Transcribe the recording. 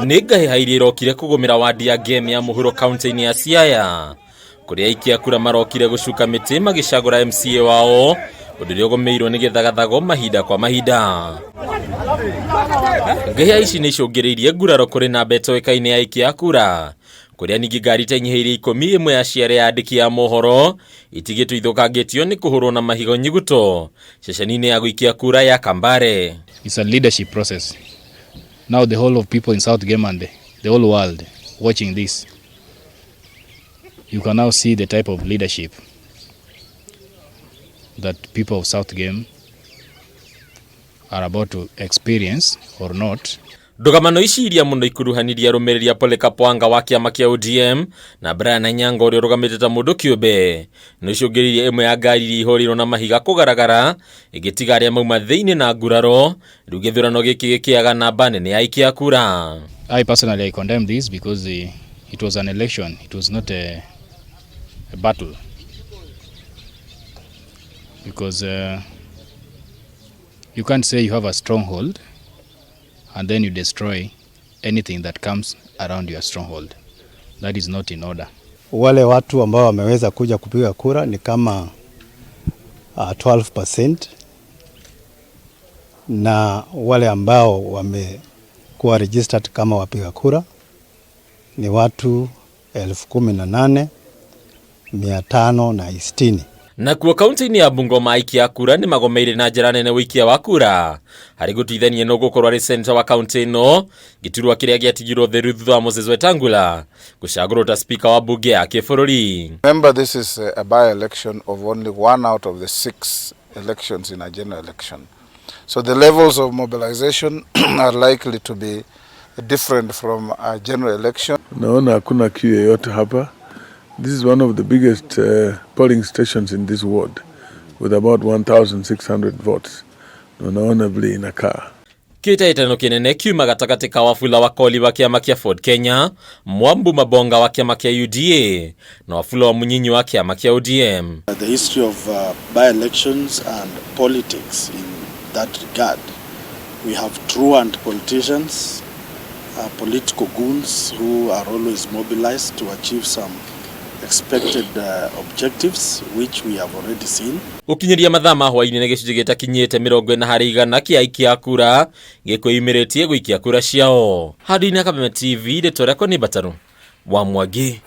Nĩ ngahĩha iria irokire kũgũmĩra wadi ya Gem ya mũhuro kaunti-inĩ ya Siaya, kũrĩa aikia kura marokire gũcuka mĩtĩ magĩcagũra MCA wao, ũndũ ũrĩa ũgũmĩirwo nĩ gĩthagathago mahinda kwa mahinda. Ngahĩha ici nĩ icũngĩrĩirie nguraro kũrĩ namba ĩtoĩkaine ya aikia a kura, kũrĩa ningĩ ngari itanyihĩirie 10 ĩmwe ya ciarĩ ya andĩki a mohoro itigĩtwo ithũkangĩtio nĩ kũhũrwo na mahigo nyuguto ceceni-inĩ ya gũikia kura ya Kambare. It's a leadership process. Now the whole of people in South Gem and the whole world watching this, you can now see the type of leadership that people of South Gem are about to experience or not. Ndũgamano ici iria mũno ikuruhanirie arũmĩrĩri a Polycarp Wanga wa kĩama kĩa ODM na Brian Anyango ũrĩa ũrũgamĩte ta mũndũ kĩũmbe nĩ icũngĩrĩirie ĩmwe ya ngari iria ihũrĩirwo na mahiga kũgaragara ĩgĩtiga arĩa mauma thĩinĩ na nguraro. Rĩu gĩthurano gĩkĩ gĩkĩaga namba nene ya aikia a kura. I personally, I condemn this because it was an election, it was not a battle. Because you can't say you have a stronghold and then you destroy anything that comes around your stronghold. That is not in order. Wale watu ambao wameweza kuja kupiga kura ni kama 12% na wale ambao wamekuwa registered kama wapiga kura ni watu 18,560. Nakuo kaunti-inĩ ya Bungoma, aikia a kura nĩ magomeire na njĩra nene ũikia wa kura harĩ gũtuithania nũ ũgũkorwo arĩ seneta wa kaunti ĩno, gĩturwa kĩrĩa gĩatigirwo theru thutha wa Moses Wetangula gũcagũrwo ta spika wa mbunge ya kĩbũrũri. Remember, this is a by-election of only one out of the six elections in a general election. So the levels of mobilization are likely to be different from a general election. Naona hakuna queue yoyote hapa. This is one of the biggest polling stations in this ward with about 1,600 votes. Na unaona vile inakaa. Kĩhĩtahĩtano kĩnene kiuma gatagatĩ ka Wafula Wakoli wa kĩama kĩa Ford Kenya, Mwambu Mabonga wa kĩama kĩa UDA na Wafula wa Munyinyi wa kĩama kĩa ODM. The history of by-elections and politics in that regard, we have truant politicians, political goons who are always mobilized to achieve some expected objectives, which we have already seen. Gũkinyĩria mathaa ma hwaĩ-inĩ nĩ gĩcunjĩ gĩtakinyĩte 40% kĩa aikia a kura gĩkwĩyumĩrĩtie gũikia kura ciao. Handũ-inĩ ha Kameme TV, rĩtwa rĩakwa nĩ Mbataru wa Mwangi.